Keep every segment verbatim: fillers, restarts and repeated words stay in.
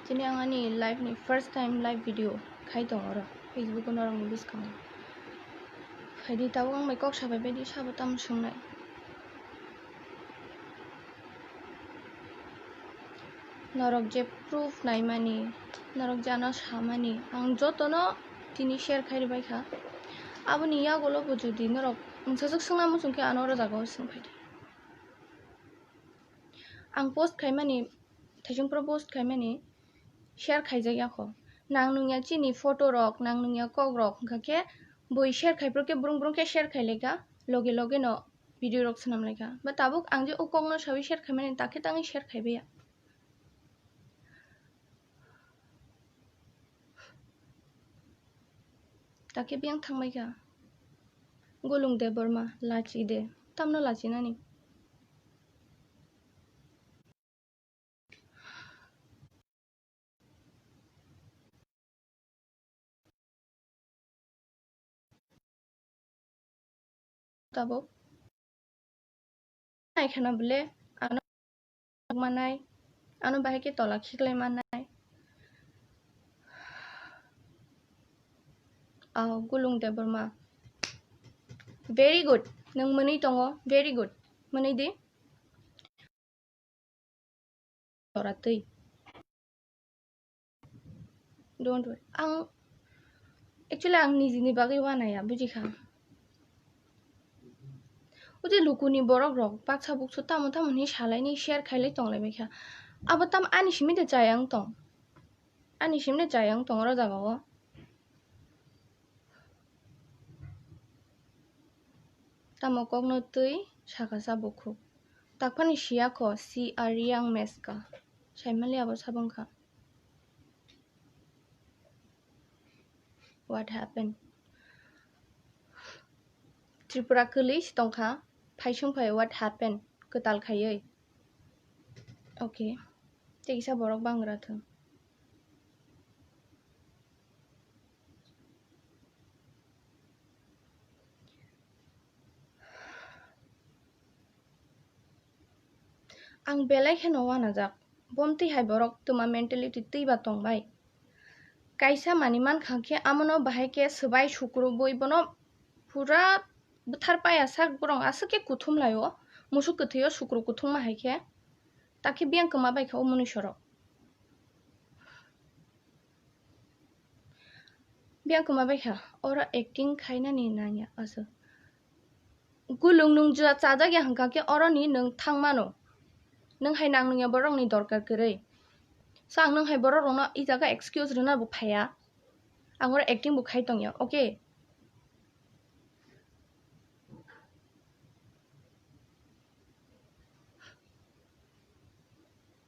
Tini ang ani life ni first time live video khai tong oro Facebook o norok ni bwskango. Phaidi tabuk ang bai kok sabai baidi sabo tamo swngnai. Norok je proof naimani, norok je ano samani, ang jotono tini share khai rwbaikha. Aboni yagulo bo jodi norok mungsajwk swngna muchungkhe ano oro jagao swng phaidi. Ang post khaimani, Thaisungpro post khaimani share khaijak yakho. Nang nungya chini photo rok, nang nungya kok rok, hwnkha khe bui share khai phuru khe brung brung khe share khai laika, loge loge no video rok swnam laika. Ba tabuk ang je o kok no sawi share khaimani, takhe tangwi share khai baiya. Takhe biyang thangbai kha. Gulung Debbarma, lachi de. Tamno lachinani? Tabuk naikhana bole ano manai, ano bahai khe tola khiklai manai. Aw, Gulung Debbarma, very good, nwng mwnwi tongo, very good, mwnwi di. Tora twi. Don't worry. Ang, actually, ang nijini bagwi wanaya, bujikha. Udi lukuni borok rok baksa buksu tamo tamo hinwi salaini share khailai tonglai baikha. Abo tam ani simi de chayang tong. Ani simi de chayang tong oro jagao. Tamo kokno twi sakha sa bukhuk. Takphani siya kho, si a riyang meska. Saimali abo sabong kha. What happened? Tripura kwlwi si tongkha, phaisung phai what happened? Kwtal khaiwi. Okay. Tei kisa borok bangra thung. Ang belai kheno wanajak. Bomtwi hai borok twma mentality twiba tongbai. Kaisa manwi mankha khe amono bahai khe swbai sukrubwi bono pura bwthar paya sak borok aswk khe kuthum laio. Musuk kwthwio sukru kuthumma hai khe. Takhe biyang kwma baikha o munuisorok. Biyang kwma baikha, oro acting khainani nangya aswk. Gulung nwng jua chajak ya hwnkha khe oroni nwng thangmano. Nwng hai nang nungya borokni dorkar kwrwi. So ang nwng hai borok rokno i jaga excuse rwna bo phaiya. Ang oro acting bo khai tongya, okay?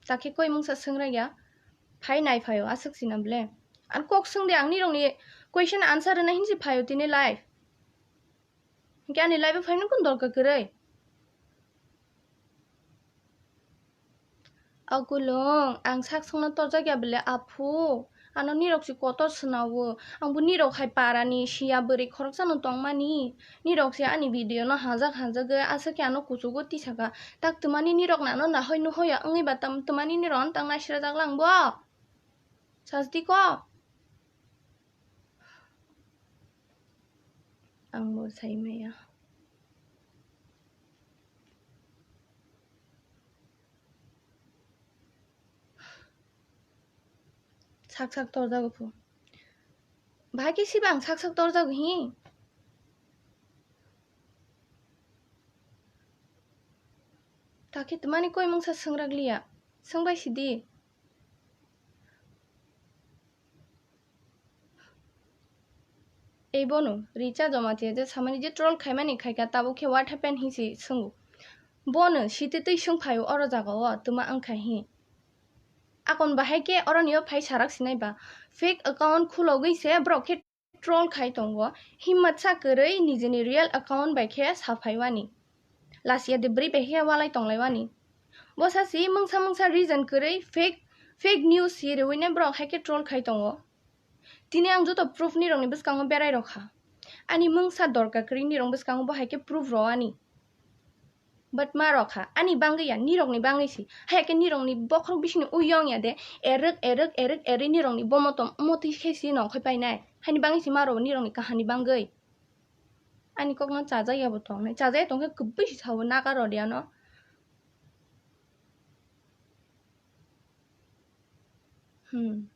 Takhe koi mungsa swngraiya, phai nai phaio, aswk sina bole. Ang kok swngdi, ang nirokni question answer rwna hinsi phaio tini live. Hinkhe ani live-o phaimani kunu dorkar kwrwi? O Gulung, ang sak songno torjak ya bole, aphu. Ano nirok si kotor swnao. Ang bo nirok hai parani siya bwrwi khoroksano tongmani. Nirok si ani video no hajak hajagwi aswk khe ano kuchugo tisaka. Tak twmani nirok nano nahoi nuhoi ya wngwi ba tam twmani nirok ano tang naisirajak lang bo. Sajdi ko. Ang bo sai maya. Sak sak torjago phu. Bahai khe siba ang sak sak torjago hi. Takhe twmani koi mungsa swngrak liya. Swngbai sidi. Ei bono Richa Jamatia je samani je troll khaimani khaika, tabuk khe what happened hinsi swngo. Bono sitwi twi swngphaio oro jagao twma wngkha hi. Akon bahai khe oronio phai sarak sinai ba. Fake account khulogwi se borok khe troll khai tongo. Himmatsa kwrwi nijini real account bai khe saphaiwani. Lasia de bwrwi bai khe walai tonglaiwani. Bosa si mungsa mungsa reason kwrwi fake, fake news si rwino borok hai khe troll khai tongo. Tini ang joto proof nirokni bwskango berai rokha. Ani mungsa dorkar kwrwi nirokni bwskango bo hai khe proof rw ani. But ma rok kha, ani bangwi ya, nirokni bangwi si. Haya khe nirokni bokhorok bisingni uyong ya de, erwk, erwk, erwk, erwi nirokni bomotom, omo twi khe si nongkhoi painai. Haini bangwi si ma rok nirokni kahani bangwi. Ani kokno chajak ya bo tongnai. Chajak ya tongkhe kwbwi si sao naga rodiano. Hmm.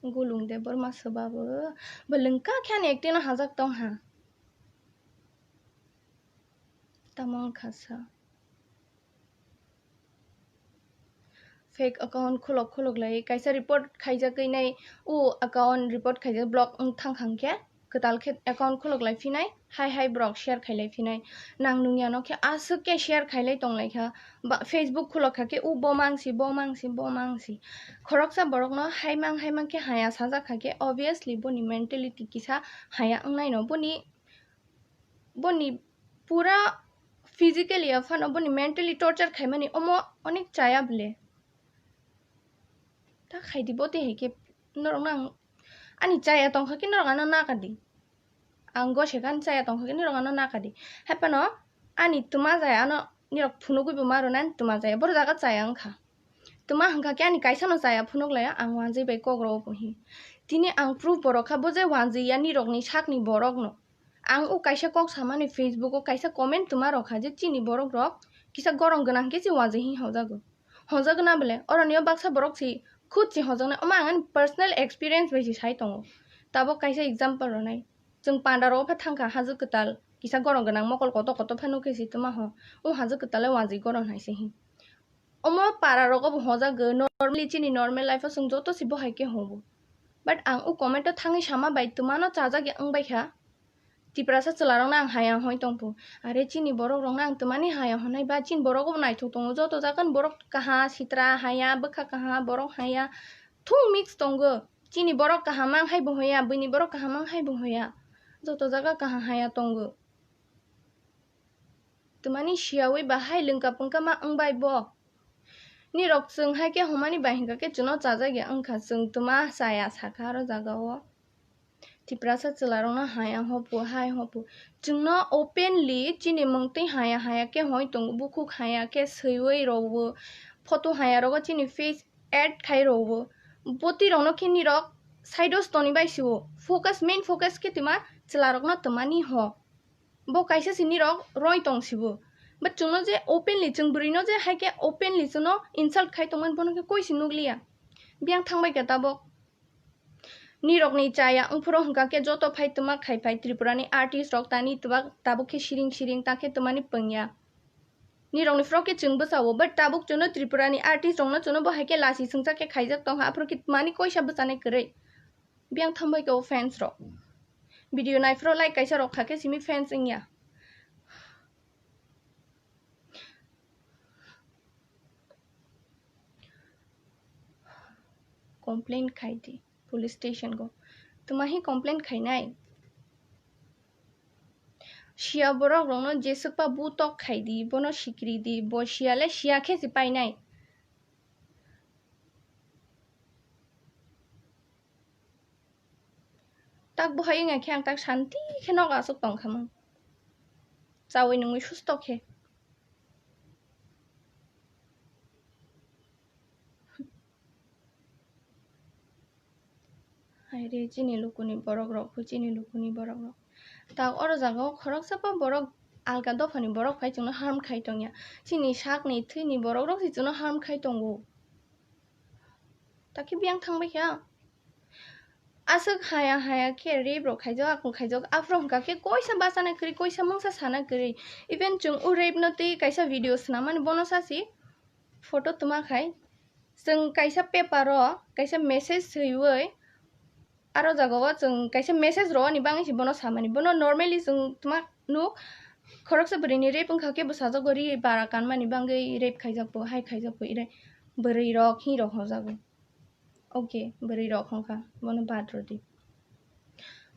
Gulung Debbarma swbabo. Bo lengka khe ani acting no hajak tong ha. Tamo wngkha sa. Fake account khulok khulok lai kaisa report khaijak nai, o account report khaijak block wng thang kha hwnkhe. Kwtal khe account khulok lai phinai, hai hai borok share khai lai phinai. Nang nung ya no khe aswk khe share khai lai tong lai kha. Ba, Facebook khulok kha khe, "O bo mang si, bo mang si, bo mang si." Khoroksa borok no hai mang, hai mang khe haya sajak kha khe, obviously boni mentality kisa haya wng nai no. Boni, boni pura physically ya phano boni mentally torture khai mani omo onek chaya bole. Ta khai di bo te hai khe norok no ang ani chaya tong kha khe norok ano na ka di. Ang go se kha ani chaya tong kha khe norok ano na ka di. Hai phano ani tma jaya ano nirok phunugwi bo ma rw nai ani tma jaya. Boro jaga chaya wng kha. Tma hwn kha khe ani kaisa no chaya phunuk laya ang wanjwi bai kok rw o bo hi. Tini ang proof bo rw kha bo je wanjwi ya nirok ni sak ni borok no. Ang o kaisa kok samani Facebook o kaisa comment tma rw kha je chini borok rok kisa gorong gwnang khe se wanjwi hi hojago. Hojak na bole, oroni o baksa borok si khud si hojak nai. Omo ang ani personal experience bai si sai tongo. Tabok kaisa example rw nai. Chwng panda rok pha thang kha, hajo kwtal kisa gorong gwnang mokol kotor kotor pha nukhe si tma ho. O hajo kwtal le wanjwi gorong hai se hi. Omo para rogo bo hojak go, normally chini normal life o chwng joto si bo hai khe hobo. But ang o comment o thangwi sama bai tma no chajak ya wng bai kha. Tiprasa chwla rok no ang haya hoi tong phu. Are chini borok rok no ang tma ni haya honai ba chini borok bo naithok tongo. Joto jaga ni borok kaha, sitra haya, bwkha kaha, borok haya. Thung mix tongo. Chini borok kaham ang hai bo hoya, buini borok kaham ang hai bo hoya. Joto jaga kaha haya tongo. Tma ni siyawi ba hai lwngka pungka ma wng bai bo. Nirok chwng hai khe homani bai hwnkha khe chwngno chajak ya wng kha, chwng tma chaya sakha aro jaga o. Tiprasa chwla rok no haya hopu, hai hopu. Chwngno openly chini mungtwi haya haya khe hoi tongo, bukhuk haya khe swiwi rwo, photo haya rogo chini face add khai rwo. Bwtwi rokno khe nirok side o stoni bai siwo. Focus, main focus khe tma chwla rokno tma ni ho. Bo kaisa si nirok roi tong sibo. But chwngno je openly, chwng bwrwino je hai khe openly chwngno insult khai tongmani bono khe koi si nukliya. Biyang thang bai kha tabok. Nirokni chaya wngphuru hwnkha khe joto phai tma khai phai Tripura ni artist rok tani twa tabuk khe siring siring ta khe tma ni pwngya. Nirokni phuru khe chwng bwsao, but tabuk chwngno Tripura ni artist rokno chwngno bo hai khe lasi swngchar khe khaijak tongkha, aphuru khe tma ni koisa bwchanai kwrwi. Biyang thang bai kha o fans rok. Video nai phuru like kaisa rok kha khe simi fans wngya. Complain khai di police station go. Tuma hi complain khainai? Siya borok rokno jeswkpa butok khai di, bono sikiri di, bo siya le siya khe se painai. Tak bo hai wngya khe ang tak shanti khe nogo aswk tong kha mung. Chaui nungui susto khe. Hai re, chini lukuni borok rok, chini lukuni borok rok. Tak oro jaga o khoroksa pa borok alka dophani borok phai chwngno harm khai tongya. Chini sakni thwini borok rok se chwngno harm khai tongo. Takhe biyang thang bai kha. Aswk haya haya khe rape rok khaijak, akung khaijak, aphuru hwnkha khe koisa bachana kwrwi, koisa mungsa sana kwrwi. Even chwng o rape no twi kaisa video swnamani bono sasi photo tuma khai. Chwng kaisa paper o kaisa message swiwi aro jaga o chwng kaisa message rwani bagwi se bono samani. Bono normally chwng tuma nuk khoroksa bwrwini rape wngkha khe bwsajago ri bara kanmani bagwi rape khaijakbo, hai khaijakbo, ire bwrwi rok hi rok hojago. Okay, bwrwi rok hongkha, bono bad rwdi.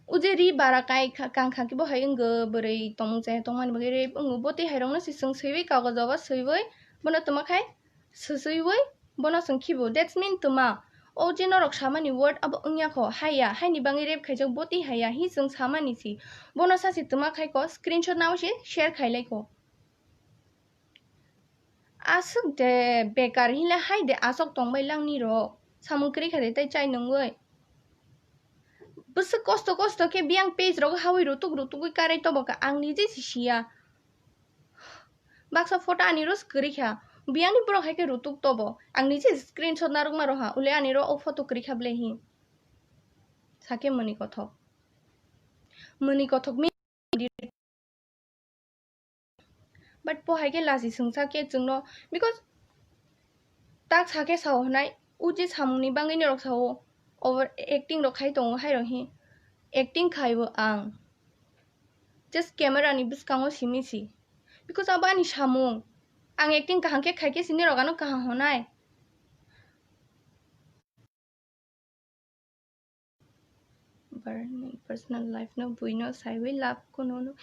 O je ri bara kai kha, kang kha khe bo hai wngw bwrwi tongmung chaya tongmani bagwi rape wngw, bo tei hai rokno se chwng swiwi kagojo o swiwi bono tuma khai swswiwi bono chwng khibo. That's mean tuma O je norok samani word abo wngya kho, haiya, haini bagwi rape khaijak, boti haiya, hi chwng samani si. Bono sachi twma khai kho, screenshot nao se share khai lai kho. Aswk de bekar hinle hai de aswk tongbai lang nirok. Samung kwrwi kha de tei chai nungwi. Bwswk kosto kosto khe biyang page rogo hawi rutuk rutugwi karai tobo kha, ang nije si siya. Baksa photo ani ro kwrwi kha. Biyangni borok hai khe rutuk tobo. Ang nije screenshot narwkma roha. Ule ani ro o photo kwrwi kha ble hi. Sakhe mani kothok. Mani kothok mi. But po hai khe lachi sungsa khe chwngno, because tak sa khe sao hwnai, o je samungni bagwi norok sao, over acting rok khai tongo, hai rok hi acting khai bo ang just camera ni bwskango simi si, because abo ani samung, ang acting kaham khe khai khe si norok ano kaham hwnai. Barni personal life no buino saiwi love kuno no.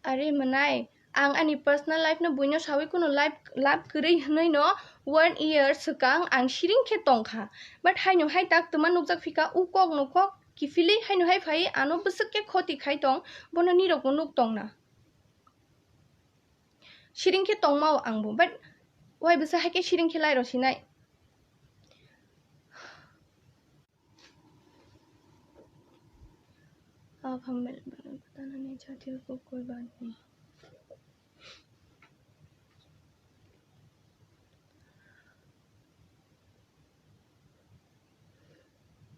Are mwnai, ang ani personal life no buino sawi kuno life love kwrwi hwnwi no one year swkang ang siring khe tongkha. But haino hai tak twma nukjak phika u kok no kok kiphilwi haino hai phai ano bwswk khe khoti khai tong, bono nirok bo nuk tong na. Siring khe tongmao angbo, but wai bwsa hai khe siring khe lai rw sinai. आप हम मिल पता नहीं चाहते हो कोई बात नहीं।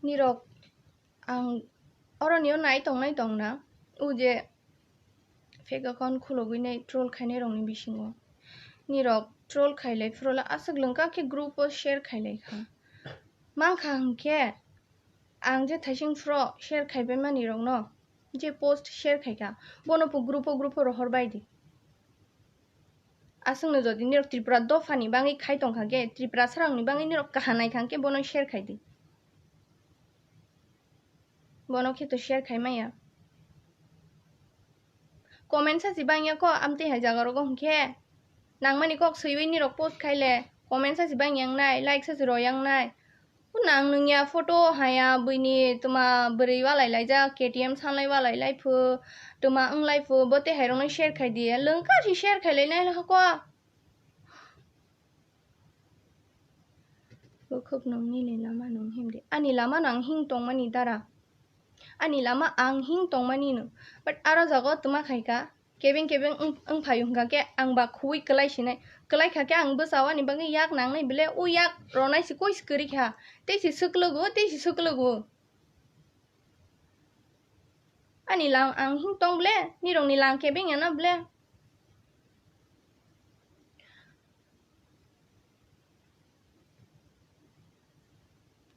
Nirok ang oroni o nai tongnai tongna, o je fake account khulogwi nai troll khainai rokni bisingo. Nirok troll khailai phuru le aswk lwngkha khe group o share khailai kha. Mankha hwnkhe ang je thaising phuru share khaibai mani rokno je post share khaikha, bono bo group o group o rohor bai di. Aswkno jodi nirok Tripura dophani bagwi khai tongkha khe, Tripura srangni bagwi nirok kaha naikha khe bono share khai di. Bono khe to share khai maya. Comment sa si bangya ko amtwi hai jaga rogo hwnkhe. Nangmani kok swiwi nirok post khai le. Comment sa si bangya wngnai, like sa si roya wngnai. O nang nungya photo haya buini tuma bwrwi walai laijak, K T M sanlai walai lai phu, tuma wnglai phu, bo tei hai rokno share khai di. Lwngkha si share khai lai nai hako. Bukhuk nung nini lama nung himdi. Ani lama no ang hing tongmani dara. Ani lama ang hing tongmani no. But aro jago tuma khaika. Kebeng kebeng wng, wng phaio hwnkha khe ang ba khuwi kwlai sinai. Kwlai kha khe ang bwsao ani bagwi yak nangnai bile o yak ronai se koi se kwrwi kha. Tei se swklugo, tei se swklugo. Ani lang ang hing tong ble, nirokni lang kebeng ya na ble.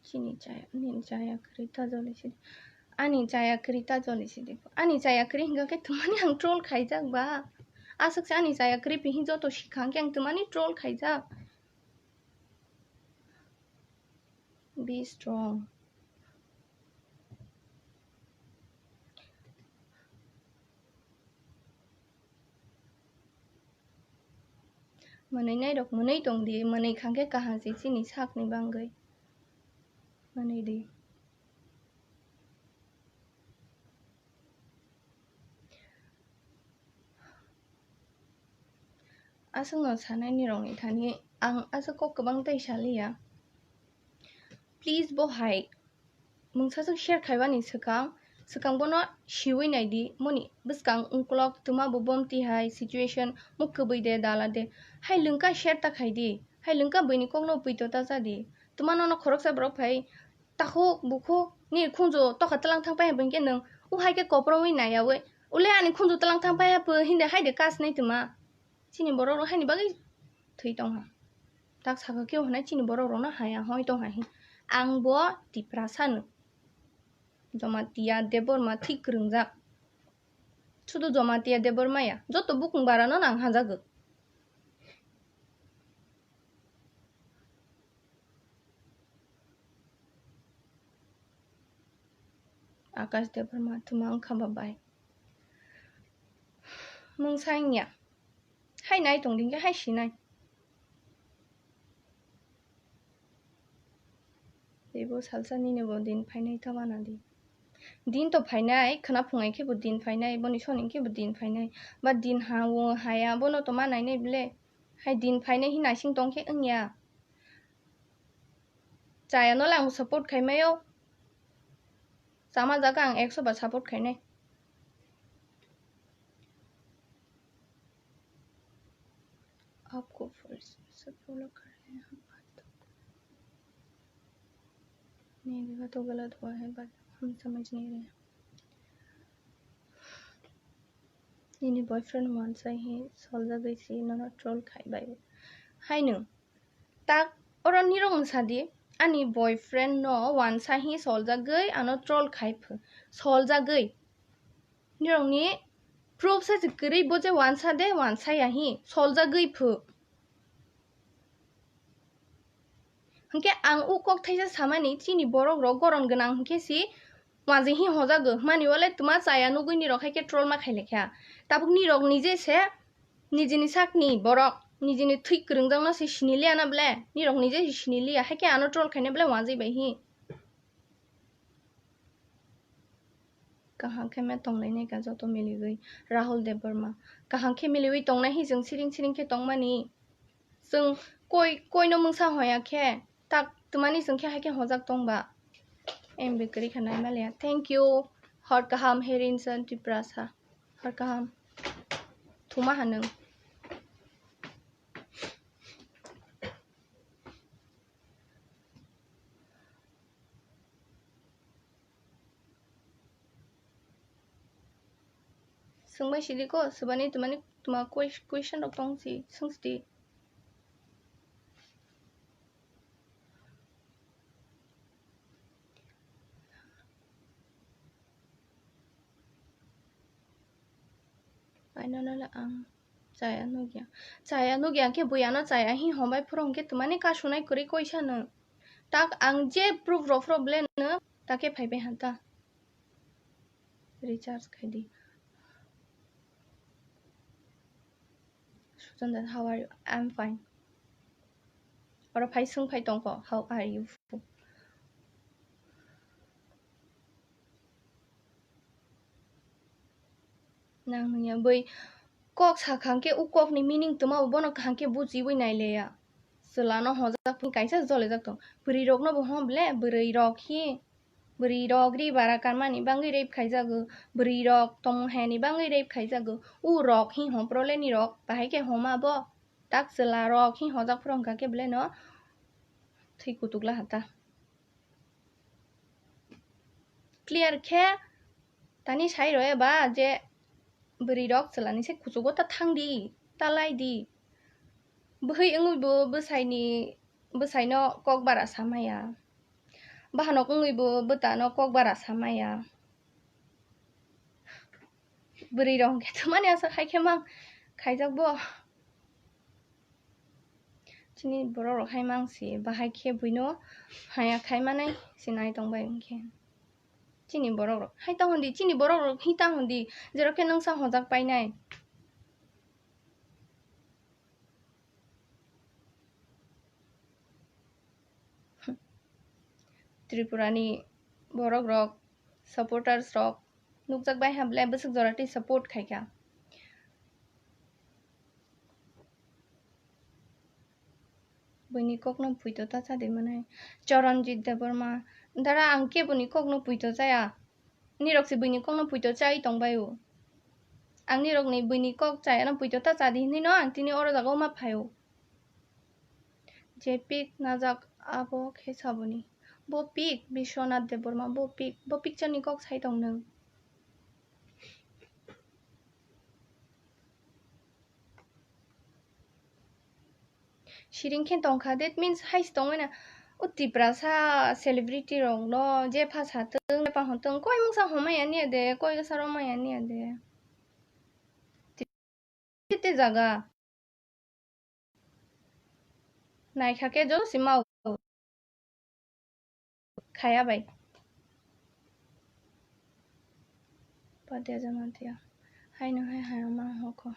Chini chaya, nini chaya kwrwi ta joli sidi. Ani chaya kwrwi ta joli sidi. Ani chaya kwrwi hwnkha khe twmani ang troll khaijak ba. Aswk se ani chaya kwrwi pihi joto sikha hwnkhe ang twmani troll khaijak. Be strong. Mwnwi nai rok mwnwi tong di, mwnwi kha khe kaham se chini sak ni bangwi. Mwnwi di. Aswkno sanai nirokni thani ang aswk kok kwbang tei saliya. Please bo hai mungsa swk share khaibani swkang, swkang bono siwi naidi, moni bwskang ungkulok twma bo bomti hai situation muk kwbwi de dala de. Hai lwngka share ta khaidi, hai lwngka buini kokno pwito ta chadi. Twma nono khoroksa borok phai takhuk bukhuk ni khunju tokha twlang thang pai hwnkhe nwng o hai khe koprongwi naiyawi ule ani khunju twlang thang pai hapho hinde hai de kasnai twma. Chini borok rok haini bagwi thwi tongha. Tak saka khe hwnai chini borok rokno haya hoi tongha hin. Ang bo Tiprasa no. Jamatia Debbarma thik kwrwngjak. Sudu Jamatia Debbarma ya. Joto bukung bara no nang hajago. Akash Debbarma thuma wngkha ba bai. Mungsa wngya. Hai nai tong dingkhe hai sinai. bo salsa nini bo din phainai ta wana di. Din to phainai, khwna phungai khe bo din phainai, boni soni khe bo din phainai. Ba din ha o haya, bono to ma nainai ble. Hai din phainai hi naising tong khe wngya. Chaya no le ang support khai maio. Chama jaga ang ekso ba support khainai. आपको फर्स्ट से फॉलो कर रहे हैं हम। नहीं देखा तो गलत हुआ है, but हम समझ नहीं रहे। Nini boyfriend wansa hi soljagwi si nono troll khai bai. Hai nwng. Tak oro nirok wngsa di, ani boyfriend no wansa hi soljagwi ano troll khai phu. Soljagwi. Nirokni proof sa se kwrwi bo je wansa de, wansa ya hi soljagwi phu. Hwnkhe ang o kok thaisa samani chini borok rok goron gwnang hwnkhe si wanjwi hi hojago hwnmani wale twma chaya nugwi nirok hai khe troll ma khailekha. Tabuk nirok nije se nijini sakni borok nijini thwi kwrwngjakno se siniliya na ble? Nirok nije se siniliya hai khe ano troll khaina ble wanjwi bai hi. Kaham khe me tonglainai ka joto miligwi. Rahul Debbarma. Kaham khe miliwi tongnai hi chwng siring siring khe tongmani. Chwng koi, koino mungsa hoya khe, tak twmani chwng khe hai khe hojak tong ba. M B kwrwi kha naima le ya. Thank you. Hor kaham Herinson Tiprasa. Hor kaham. Thuma ha nwng. Swngbai sidi ko, swbani twmani twma ques-, question rok tong si, swng sidi. Painano le ang chaya nugya. Chaya nugya khe buya no chaya hi hombai phuru hwnkhe twmani kasunai kwrwi koisa no. Tak ang je proof rok phuru ble no, ta khe phaibai ha ta. Recharge khai di. Suchandan, how are you? I'm fine. Oro phai swng phai tongkho, how are you? Nang nungya bui kok sakha hwnkhe, o kokni meaning twma bo bono kaham khe bujiwi naileya. Chwla no hojak phung kaisa jolijak tong. Bwrwi rok no bo hom ble, bwrwi rok hi, bwrwi rok ri bara kanmani bangwi rape khaijago, bwrwi rok tongmung hayani bangwi rape khaijago. O rok hi hom pro le ni rok, bahai khe homa bo. Tak chwla rok hi hojak phuru hwnkha khe ble no thwi kutuk la ha ta. Clear khe tani sai rw eba je bwrwi rok chwla ni se kuchugo ta thang di, ta lai di. Bwhwi wngwi bo bwsai ni, bwsai no kok bara sa maya. Bahanok wngwi bo bwta no kok bara sa maya. Bwrwi rok hwnkhe twmani aswk hai khe mang khaijak bo. Chini borok rok hai mang si bahai khe buino haya khai manai si nai tong bai hwnkhe. Chini borok rok hai tang hwn di, chini borok rok hi tang hwn di, jerok khe nwngsa hojak painai. Tripura ni borok rok, supporters rok nukjak bai ha ble bwswk jora tei support khai kha. Buini kokno puito ta cha di mwnai. Charanjit Debbarma, dara ang keboni kokno puito chaya. Nirok se buini kokno puito chai tong bai o. Ang nirokni buini kok chayano puito ta cha di hinwi no ang tini oro jaga o ma phai o. Je pik najak abo khe saboni. Bo pik Biswanath Debbarma, bo pik, bo picture ni kok sai tong nwng. Siring khe tongkha, that means hai se tongmani. O Tiprasa celebrity rok no je pha sa tong, je pha hwn tong, koi mungsa hwn maya niya de, koi bwsa rw maya niya de. Tei jaga naikha khe joto se mau khaya bai. Padia jaman tiya. Haino hai haino ma hoko.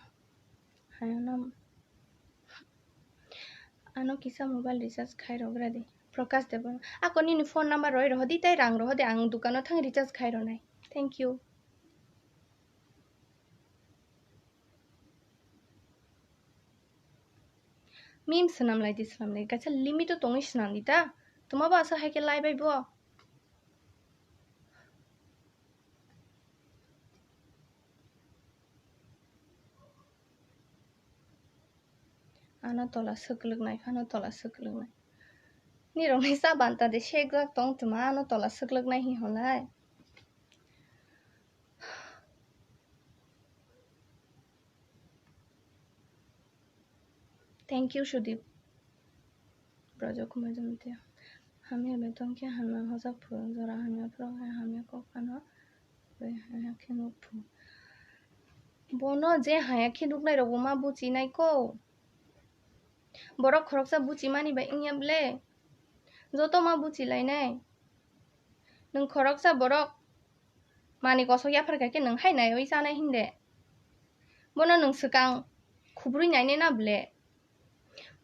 Haino ano kisa mobile recharge khai rok radi. Prakash Debbarma. Ako nini phone number roi rohodi tei rang rohodi, ang dukano thang recharge khai ronai. Thank you. Mim swnam lai di, swnam lai. Kaisa limit o tongwi swnam di ta. Tuma bo asa hai khe lai bai bo. Ano tola swklwknai, phano tola swklwknai. Nirokni sa banta de sekjak tong tuma, ano tola swklwknai hi honai. Thank you, Sudip. Brajo Kumar Jamatia. Hamya betong khe hamya hojak phu, jora hamya phuru khe hamya kok phano. Bai haya khe nuk phu. Bono je haya khe nuknai rok bo ma buchi nai ko. Borok khoroksa buchi mani bai wngya ble. Joto ma buchi lai nai. Nwng khoroksa borok mani kosok yaphar kha khe nwng hai naiwi chanai hinde. Bono nwng swkang khubrwi nainai na ble.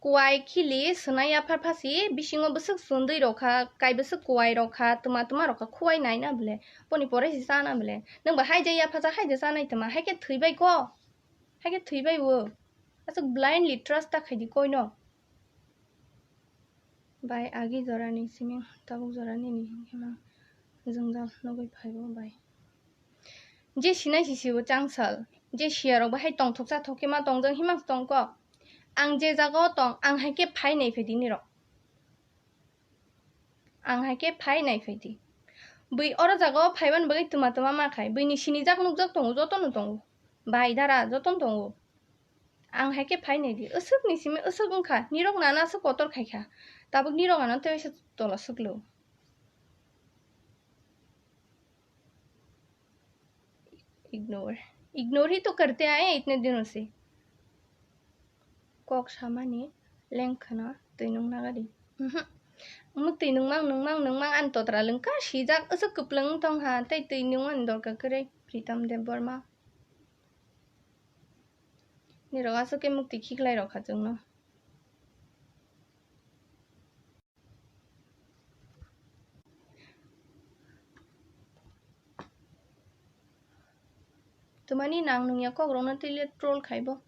Kuwai khili swnai yaphar phasi bisingo bwswk sundwi rok kha, kai bwswk kuwai rok kha, tuma tuma rok kha, khuwai nai na ble. Boni pore se chana ble. Nwng bo hai je yaphar cha hai je chanai tuma, hai khe thwi bai ko. Hai khe thwi bai o. Aswk blindly trust ta khai di koino. Bai agi jorani simi tabuk jorani ni himkhe mang jwngjal nugwi phaibo bai. Je sinai si sibo changsal, je siya rok bahai tongthok chathok khe ma tongjak himang tongkok. Ang je jaga o tong, ang hai khe phai nai phai di nirok. Ang hai khe phai nai phai di. Bui oro jaga o phaiban bagwi tuma tuma ma khai. Bui ni sinijak nukjak tongo, jotono tongo. Bai dara jotono tongo. Ang hai khe phai nai di. Aswk ni simi aswk wngkha. Nirok nana aswk kotor khai kha. Tabuk nirok ano tei waisa tola swklo. Ignore. Ignore hi to karte aaye itne dino se. Kok samani lengkhana twi nung nagadi. Mhm. Muk twi nungmang, nungmang, nungmang, ani totra lengkha sijak, aswk kwplwng wng tong ha, tei twi nungmani dorkar kwrwi, Pritam Debbarma. Nirok aswk khe muk twi khiklai rok kha chwngno. Twmani nang nungya kok rokno twi le troll khai bo.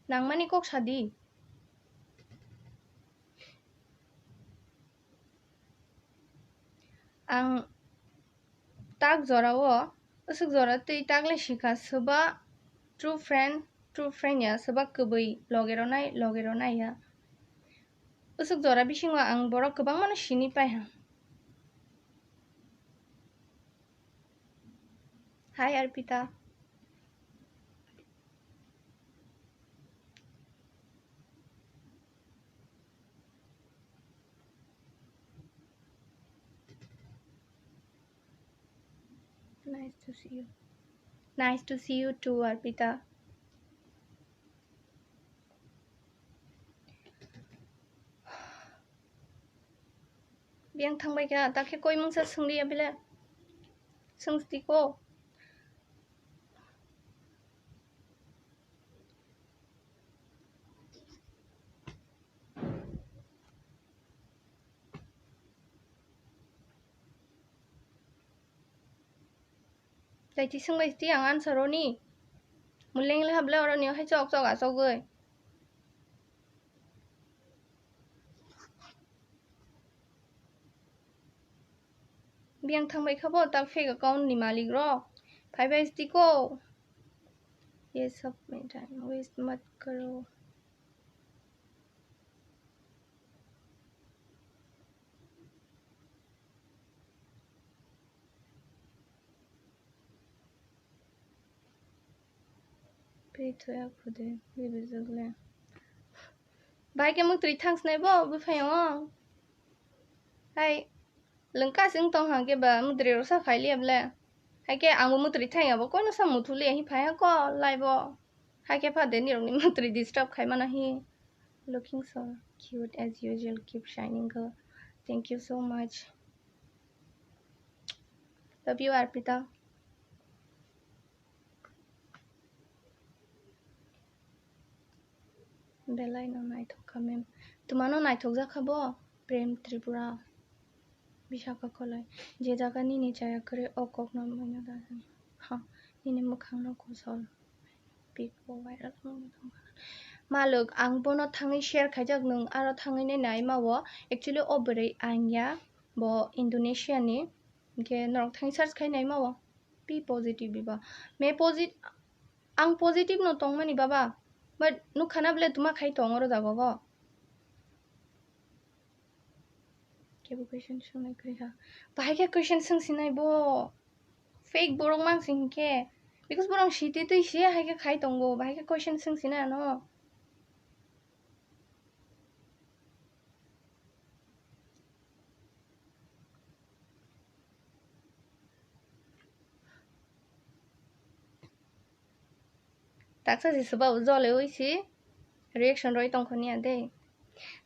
Nangmani kok sa di. Ang tak jora o, aswk jora twi tak le sikha, swba true friend, true friend ya, swba kwbwi loge ronai, loge ronai ya. Aswk jora bisingo ang borok kwbangmano sini pai ha. Hi, Arpita. Nice to see you. Nice to see you too, Arpita. Biyang thangbai kha, takhe koi mungsa swngdi abile. Swngsti ko. Tei tising bai ti ang answer roni. Muleng le hable oroni hai chok chok achogoi. Biyang thangbai kha bo tak fake account ni malik rok. Phai bai sti ko. Ye sab mein time waste mat karo. Pei thoya khude, bibir jokle. Bai ke muk twi thangs nai bo, bwphai o. Hai, lengka sing tong hang ke ba, muk twi rosa khai liya ble. Hai ke ang bo muk twi thang ya bo, kono sa muthu liya hi phai ha ko, lai bo. Hai ke pha de nirok ni muk twi disturb khai mana hi. Looking so cute as usual, keep shining girl. Thank you so much. Love you, Arpita. Belai no naithok kha mem. Twmano naithok jak kha bo? Prem Tripura, Vishaka Kolai. Je jaga nini chaya kwrwi o kokno manya da jani. Ha, nini mwkhangno kosol. Pic bo viral wngwi tongkha. Malwk, ang bono thangwi share khaijak, nwng aro thangwi nai nai ma o. Actually, o bwrwi ang ya, bo Indonesia ni. Hinkhe norok thangwi search khai nai ma o. P positive biba. Me posit-, ang positive no tongmani baba. But nukha na bwle tuma khai tong oro jaga o. Kebo question swngnai kwrwi ha. Bahai khe question swngsinai bo. Fake borok mang sing khe. Because borok siti twi se hai khe khai tongo. Bahai khe question swngsinai ano. Taksa se swbao jole oi si reaction roi tongkho niya de.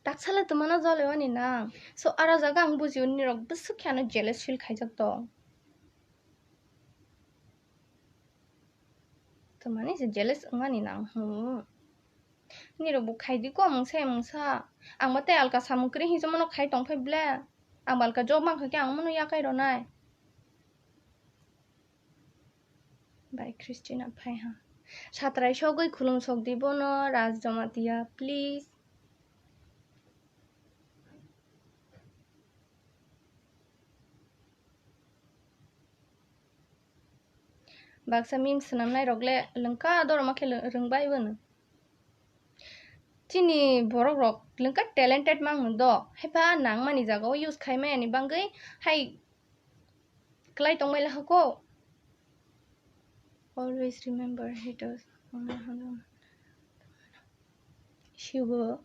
Taksala twmano jole oni nang. So aro jaga ang bujio nirok bwswk khe ano jealous feel khaijak tong. Twmani se jealous wngmani nang hwn. Nirok bo khai di ko mungsa mungsa. Ang bo tei alka samung kwrwi hinwi mano khai tong phai ble. Ang bo alka job mankha khe ang mano yakai rwnai. Bai Christina phai ha. Satrai sogwi khulum sok di bono Raj Jamatia, please. Baksa meme swnamnai rok le lwngka dorma khe lw-, rwngbai bono. Chini borok rok lwngka talented mang do, haipa nangmani jaga o use khai maya ni bangwi hai klai tongbai lahako. Always remember haters. Sibo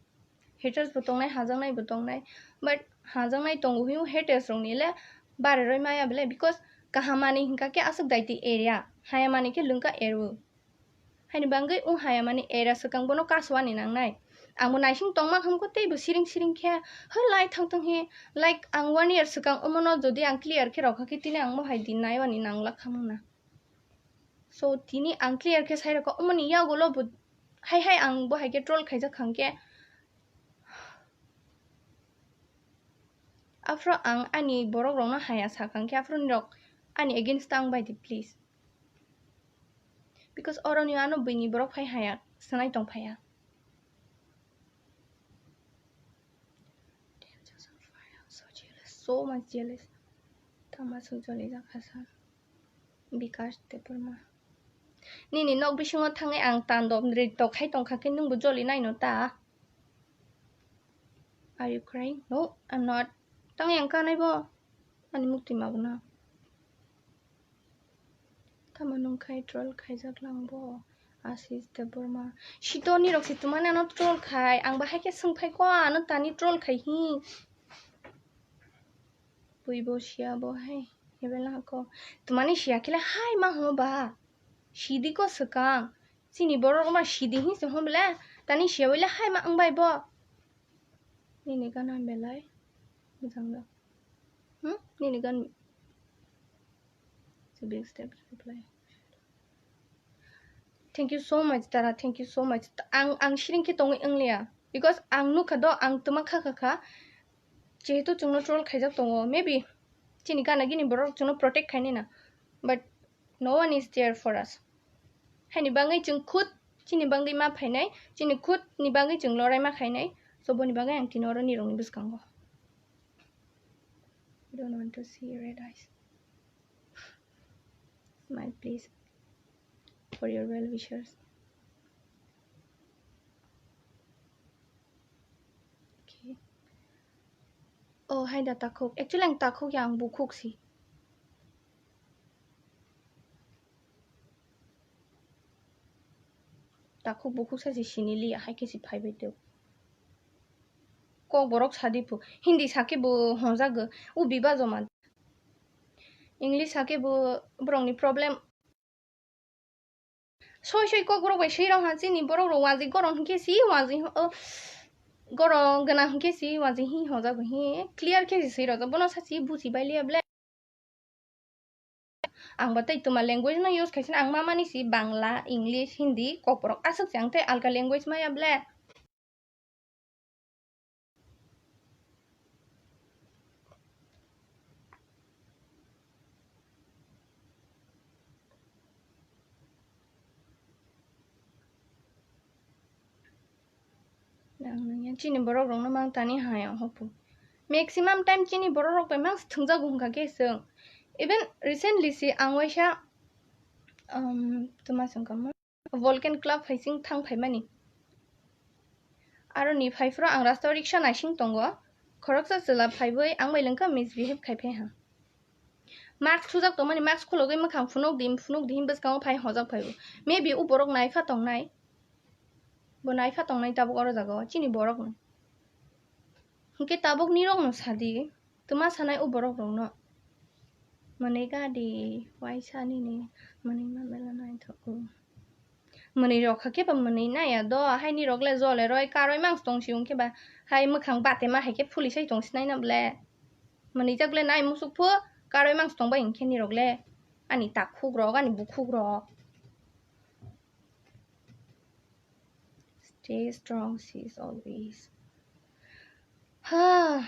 haters bo tongnai, hajaknai bo tongnai, but hajaknai tongo hino haters rokni le bareroi maya bele, because kaham manwi hinkha khe aswk daiti area, haya manwi khe lwngka ero. Haini bangwi wng haya manwi area swkang bono kaswani nangnai. Ang bo naising tongma khamkho tei bo siring siring khe, "Hwlai thang thang he, like ang one year swkang omono jodi ang clear khe rokha khe tini ang mohai din naiwani nangla khamung na." So tini ang clear khe sai rokha, omoni yagulo bo hai hai ang bo hai khe troll khaijak khang khe. Aphro ang ani borok rokno haya sakang khe, aphro nirok ani against ang bai di, please. Because oro ni ano buini borok phai haya sanai tong phaya. So jealous, so much jealous. Tama sujoli jakha sa. Bikash Debbarma. Nini nok bisingo thangwi ang tando nrito khai tongkha khe nwngbo joli naino ta? Are you crying? No, I'm not. Tangwi ang kanai bo. Ani mukti mabu na. Tamo nwng khai troll khaijak lang bo. Ashish Debbarma. Sito nirok si tumani ano troll khai. Ang bahai khe swng phai ko ano tani troll khai hi. Bui bo siya bo hai. Ebela ko. Tumani siya khe le hai ma hwngo ba. Sidi ko swkang. Chini borok ma sidi hi se hwn bele. Tani siya bele hai ma wng bai bo. Nini gana belai. Bujang da. Hmm? Nini gan. It's a big step to reply. Thank you so much, Tara. Thank you so much. Ang, ang siring khe tongwi wngliya. Because ang nukha do, ang twma kha kha kha. Jehetu chwngno troll khaijak tongo. Maybe chini gana gini borok chwngno protect khainai na. But no one is there for us. Haini bangwi chwng khud chini bangwi ma phainai, chini khud ni bangwi chwng lorai ma khainai. So boni bangwi ang tini oro nirokni bwskango. I don't want to see red eyes. Smile, please, for your well wishers. Okay. Oh, hai da takhuk. Actually, ang takhuk ya, ang bukhuk si. Takhuk bukhuk sa si sini li, hai khe si phai bai teo. Kok borok sadi phu. Hindi sa khe bo honjak go. U biba joma. English sa khe bo borok ni problem. Soi soi kok borok bai swi rok ha chini borok rok waji gorong hinkhe si waji, oh, gorong gana hinkhe si waji hi honjak go hi clear khe si swi rok bono sa si buji bai liya ble. Ang bo tei twma language no use khaisina, ang ma mani si Bangla, English, Hindi, kokborok aswk se, ang tei alka language maya ble. Nang nangya chini borok rokno mang tani haya hopu. Maximum time chini borok rok bai mang thwngjago hwnkha khe chwng. Even recently si ang waisa, um, tuma songkamo Volcan Club phaising thang phaimani. Aro ni phaiphuru ang rasta o riksha naising tongo. Khoroksa chwla phaiwi ang bai lengkha misbehave khai phai ha. Mask sujak tongmani, mask khulogwi mwkhang phunuk di, phunuk di, him bwskango phai hojak phaibo. Maybe u borok naipha tongnai. Bo naipha tongnai tabuk oro jaga o, chini borok no. Hinkhe tabuk nirok no sadi, tuma sanai u borok rok no. Mwnwi gadi, waisa nini, mwnwi ma mela naithok o. Mwnwi rok kha khe ba mwnwi naiya do, hai nirok le jole roi karoi mang tong si, hinkhe ba hai mwkhang bate ma hai khe phuli sai tong sinai na ble. Mwnwi jak le nai musuk phu, karoi mang tong bai hinkhe nirok le. Ani takhuk rok, ani bukhuk rok. Stay strong, sis, always. Ha.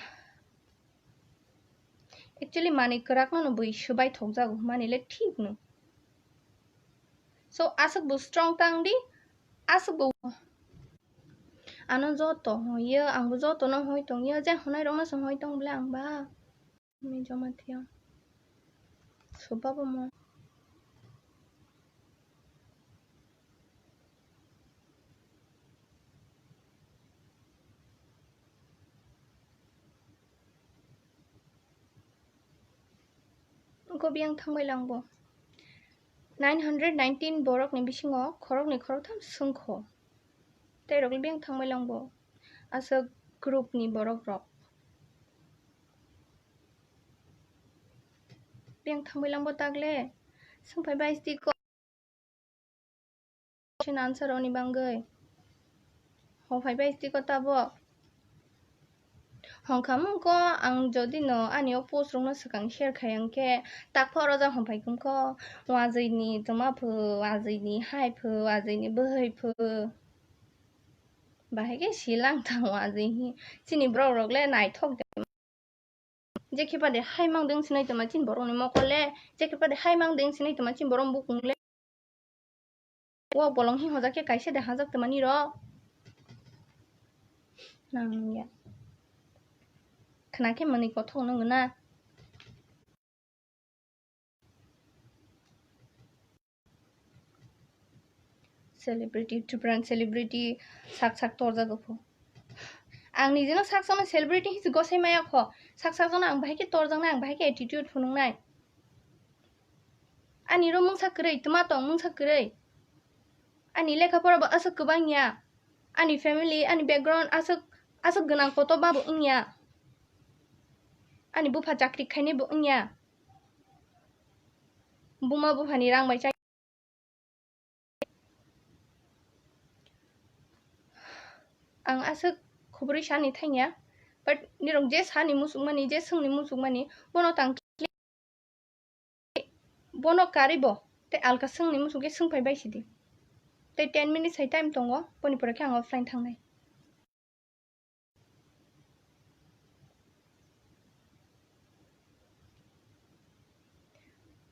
Actually, mani kwrak no bwi swbai thok jago, mani le thik no. So, aswk bo strong tang di, aswk bo. Ano joto hoyo, ang bo joto no hoi tong yo, je honai rok no se hoi tong bole ang ba. Ni joma thia. Soba bo mo. Ko biyang thangbai lang bo. Nine hundred nineteen borok ni bisingo khorok ni khorok tham swngkho. Tei rok biyang thangbai lang bo. Aswk group ni borok rok. Biyang thangbai lang bo tagle. Swngphai bai sti ko. Question answer oni bangwi. Ho phai bai sti ko tabo. Hongkha mungko ang jodi no ani o post rok no swkang share khai ang khe tak phoro ja hong phai kung ko. Wajwi ni tuma phu, wajwi ni hai phu, wajwi ni bwhwi phu. Bahai khe silang thang wajwi hi. Chini borok rok le naithok de. Jekhe pade hai mang deng sinai tongma chini borok ni mokol le, jekhe pade hai mang deng sinai tongma chini borok bukung le. O bolong hi hojak khe kaisa de hajak tongmani rok. Nang ya. Khna khe mwnwi kothok nung na. Celebrity, Tripura ni celebrity sak sak torjak pho. Ang nijeno sak sakno celebrity hinwi gosai maya kho. Sak sak jano ang bahai khe torjaknai, ang bahai khe attitude phunuknai. Ani ro mungsa kwrwi, tma tong mungsa kwrwi. Ani lekha pora bo aswk kwbang ya. Ani family, ani background aswk, aswk gwnang kotor ba bo wngya. Ani bupha chakri khainai bo wngya. Buma buphani rang bai chai. Ang aswk khobori sani thangya, but nirok je sani musukmani, je swngni musukmani, bono tang bono karwi bo tei alka swngni musuk khe swngphai bai sidi. Tei ten minutes hai time tongo, boni pore khe ang offline thangnai.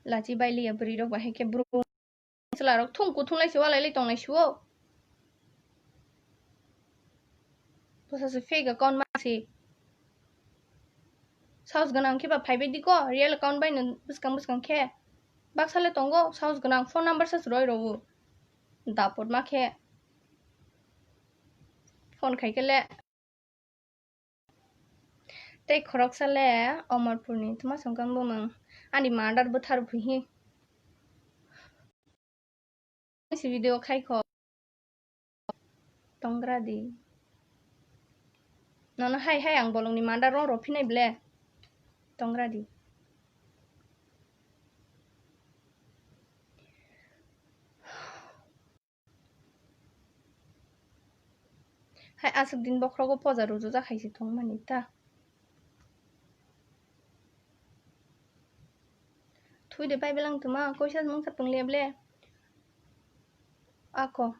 Lachi bai liya bwrwi rok bahai khe bro. Chwla rok thung kuthung lai se walai lai tong lai se o. Bwsa se fake account ma se. Saos gwnang khe ba phai bai di ko, real account bai no bwskang bwskang khe. Baksa le tongo, saos gwnang phone number sa se roi rw o. Dapot ma khe. Phone khai khe le. Tei khoroksa le Omorpurni tma songkang bumung ani murder bwthar phuhi. Si video khai kho. Tongra di. Nono hai hai ang bolongni murder rong rw phinai ble. Tongra di. Hai aswk din bokhrogo poja rujujak hai se thwngmani ta. Thui de pai belang tuma koisa mungsa pung le ble. Ako.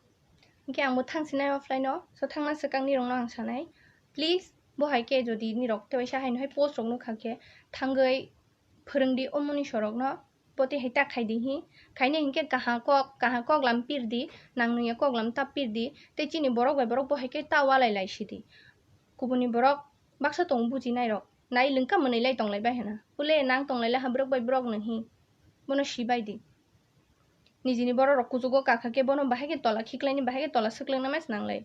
Hingke ang bo thang sinai offline o. So thangna swkang ni rong no ang sanai. Please bo hai ke jodi ni rok te waisa hai no hai post rok nukha khe thangwi phwrwng di o muni sorok no. poti hai ta khai di hi. Khaina hinkhe kaha kok, kaha kok lam pir di, nang nungya kok lam ta pir di, tei chini borok bai borok bo hai khe ta walai lai si di. Kubuni borok baksa tong bujinai rok, nai lengka mwnwi lai tong lai bai hana. Pule nang tong lai le ha borok bai borok no hi. Bono si bai di. Nijini borok rok kuchugo kakha khe bono bahai khe tola khiklai ni, bahai khe tola swklwng na mas nang lai.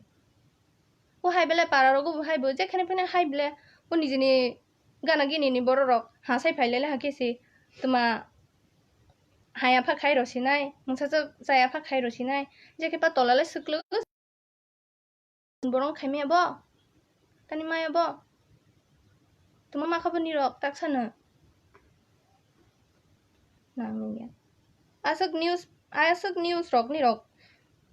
O hai belai para rogo bo hai bo jekhane phane hai bele o nijini gana gini ni borok rok ha sai phai lai le ha khe se tuma haya pha khai ro sinai, mungsa cha-, chaya pha khai ro sinai, je khe pa tola le swklwk. Borok khai maya bo? Tani maya bo? Tuma ma kha bo nirok tak sano. Nang nungya. Aswk news, aswk news rok nirok.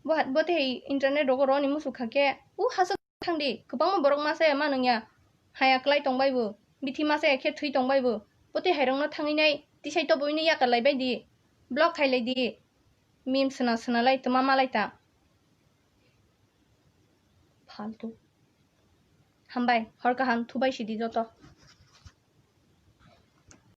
Bo, bo tei internet rogo roni musu kha khe. U haswk thang di. Kwbangma borok ma saya ma nungya. Haya klai tong bai bo. Bithi ma saya khe thwi tong bai bo. Bo tei hai rok no thangwi nai. Tisai to boino yakar lai bai di. Block khai lai di. Meme sna sna lai tuma ma lai ta. Faltu. Hambai, hor kaham, thubai sidi joto.